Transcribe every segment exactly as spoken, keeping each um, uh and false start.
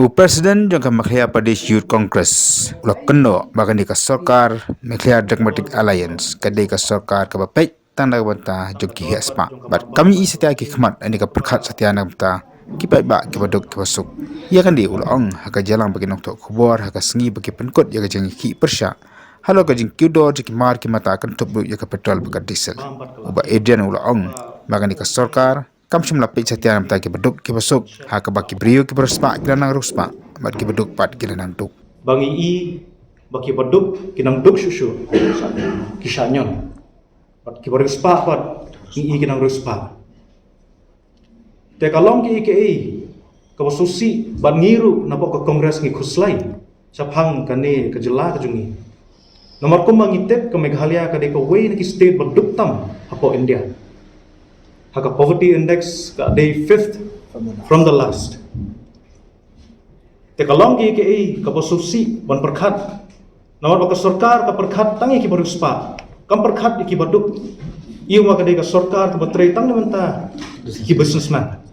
U President jong ka Meghalaya Pradesh Youth Congress u la kynnoh ba kane ka sorkar Meghalaya Democratic Alliance ka dei ka sorkar kaba peit tang na ka bynta jong ki heh spah bad kam ïohi satia ki khmat, kane ka pyrkhat satia na ka bynta ki paidbah kiba duk kiba suk. Ïa kane u la ong ha ka jingïalang bad ki nongthoh khubor ha ka sngi ba ki pynkut ïa ka jingïakhih pyrshah halor ka jingkiew dor jong ki mar ki mata kynthup ruh ïa ka petrol bad ka diesel. U Bah Adrian u la ong ba kane ka sorkar kam shym la peit satia na ka bynta kiba duk kiba suk, ha kaba ki briew kiba riewspah ki la nang riewspah bad kiba duk pat ki la nang duk. Ba ngi i ba kiba duk ki nang duk shuh shuh, ki shah ñion. Bad kiba riewspah pat ngi i ki nang riewspah. Te ka long kiei kiei kaba sngewsih bad ngi ruh napoh ka Congress ngi khuslai shaphang kane ka jylla ka jong ngi. Namar kumba ngi tip ka Meghalaya ka dei kawei na ki state ba duk tam hapoh India. Ha ka poverty index ka dei fifth from the last. Te ka long kiei kiei kaba sngewsih ban pyrkhat. Namar ba ka sorkar ka pyrkhat tang ïa kiba riewspah, kam pyrkhat ïa kiba duk. Ïa ma ka dei ka sorkar kaba trei tang na bynta ki businessman.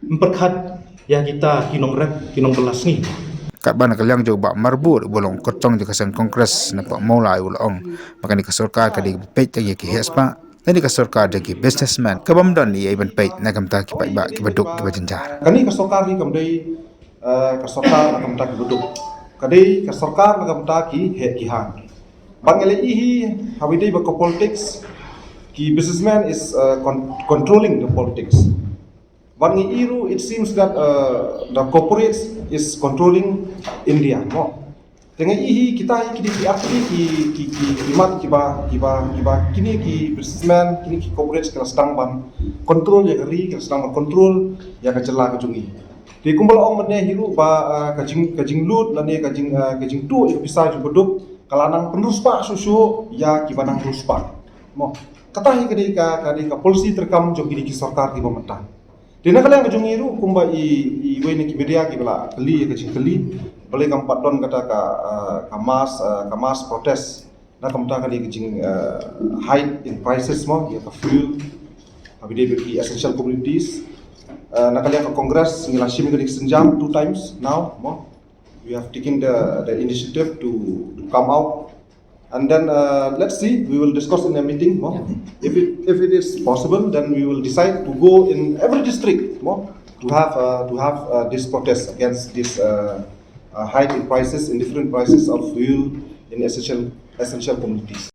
Ym pyrkhat ïa kita ki nongrep ki nongbylla sngi. Katba na ka liang jong u Bah Marbud uba long kyrtong jong ka seng Congress napoh Mawlai u la ong ba kane ka sorkar ka dei kaba peit tang ïa ki heh spah, kane ka sorkar jong ki businessman kaba ym don ei ei ban peit na ka bynta ki paidbah kiba duk kiba jynjar. Kane ka sorkar hi kam dei eh, ka sorkar na ka bynta kiba duk. Ka dei ka sorkar na ka bynta ki heh ki hang. Bad nga la ïohi hi ha kaba ïadei bad ka politics, ki businessman is eh, con- controlling the politics. Bad nga ïohi ruh, it seems that eh, the corporates is controlling India, no? Te nga ïohi hi kita hi ki dei ki ar tylli ki ki ki ki mat kiba kiba kiba kine ki businessman, kine ki corporates ki la sdang ban control ïa ka ri, ki la sdang ban control ïa ka jylla ka jong ngi. Te kumba la ong mynne hi ruh ba eh, ka jing ka jinglut lane ka jing eh, ka jingtuh ïa ka pisa jong kiba duk ka la nang pynriewspah shuh shuh ïa kiba nang riewspah. Mo, kata hi ka dei ka ka dei ka policy treikam jong kine ki sorkar kiba mynta. Te na ka liang ka jong ngi ruh kumba i iwei na ki media kiba la kylli ïa ka jingkylli, balei kam pat don kata ka eh, ka mass eh, ka mass protest na ka bynta kane ka jing eh, hike in prices, mo, ïa ka fuel, ha kaba ïadei bad ki essential commodities. Eh, na ka liang ka Congress ngi la shim ïa kane ka sienjam two times now, mo. We have taken the the initiative to to come out, and then eh, let's see, we will discuss in a meeting, mo. If it if it is possible, then we will decide to go in every district, mo, to have eh, to have eh, this protest against this eh, uh, hike in prices, in different prices of fuel in essential essential commodities.